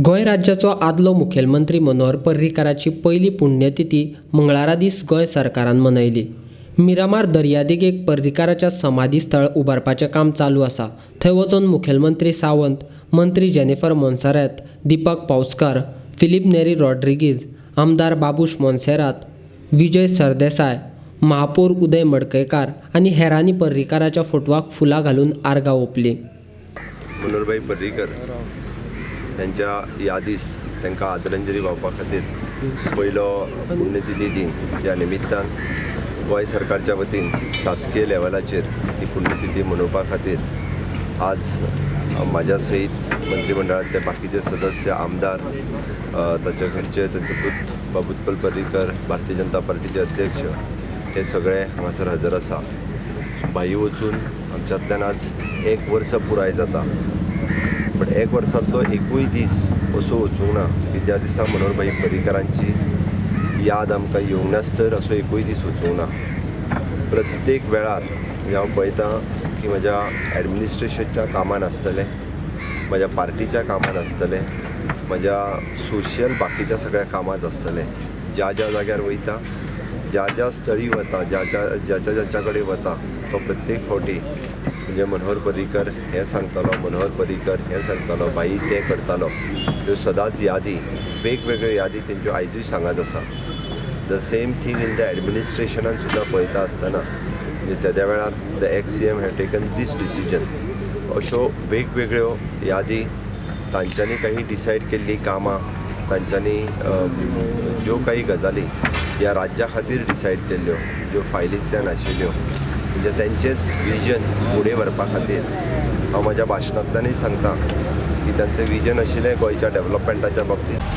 गोंय राज्याचो आदलो मुखेलमंत्री मनोहर पर्रीकाराची पयली पुण्यतिथी मंगळारा दीस गोंय सरकारान मनयली. मिरामार दर्यादेगेक पर्रीकाराच्या समाधी स्थळ उबारपाचें काम चालू आसा. थंय वचून मुखेलमंत्री सावंत, मंत्री जेनिफर मोन्सेरात, दीपक पावसकार, फिलीप नेरी रॉड्रिगीज, आमदार बाबूश मोन्सेरात, विजय सरदेसाय, महापौर उदय मडकयकार आनी हेरांनी पर्रीकाराच्या फोटवाक फुलां घालून आर्गां ओंपलीं. मनोहरभाई पर्रीकर त्यांच्या यादीस तांकां आदरांजली वावपा खातीर पयलो पुण्यतिथी दिन ह्या निमित्तान गोंय सरकारच्या वतीन शासकीय लेवलाचेर ही पुण्यतिथी मनोवपा खातीर आज म्हाज्या सयत मंत्रिमंडळांतले बाकीचे सदस्य, आमदार, ताच्या घरचे तांचे पूत बाब उत्पल पर्रीकर, भारतीय जनता पार्टीचे अध्यक्ष हे सगळे हांगासर हजर आसा. भाई वचून आमच्यांतल्यान आज एक वर्स पुराय जाता, बट एक वर्सांतलो एकूय दीस असो वचूंक ना की ज्या दिसा मनोहरभाई पर्रीकरांची याद आमकां येवंक नासतर असो एकूय दीस वचूंक ना. प्रत्येक वेळार हांव पळयतां की म्हज्या एडमिनिस्ट्रेशनच्या कामान आसतलें, म्हज्या पार्टीच्या कामान आसतलें, म्हज्या सोशल बाकीच्या सगळ्या कामांत आसतलें, ज्या ज्या जाग्यार वयता, ज्या ज्या स्थळी वता, ज्या ज्या ज्याच्या ज्याच्या कडेन वता तो प्रत्येक फावटी म्हणजे मनोहर पर्रीकर हें सांगतालो, मनोहर पर्रीकर हें सांगतालो, बाई तें करतालो, ह्यो सदांच यादी, वेगवेगळ्यो यादी तेंच्यो आयजूय सांगत आसा. The same thing in the एडमिनिस्ट्रेशनान सुद्दां पळयता आसतना म्हणजे तेद्या वेळार the ex CM have taken this decision, अश्यो वेगवेगळ्यो यादी तांच्यांनी काही डिसायड केल्लीं कामां, तांच्यांनी ज्यो काही गजाली ह्या राज्या खातीर डिसायड केल्ल्यो, ज्यो फायलींतल्यान आशिल्ल्यो, म्हणजे तेंचेच विजन फुडें व्हरपा खातीर हांव म्हज्या भाशणांतल्यानूय सांगता की तांचें विजन आशिल्लें गोंयच्या डेवलपमेंटाच्या बाबतींत.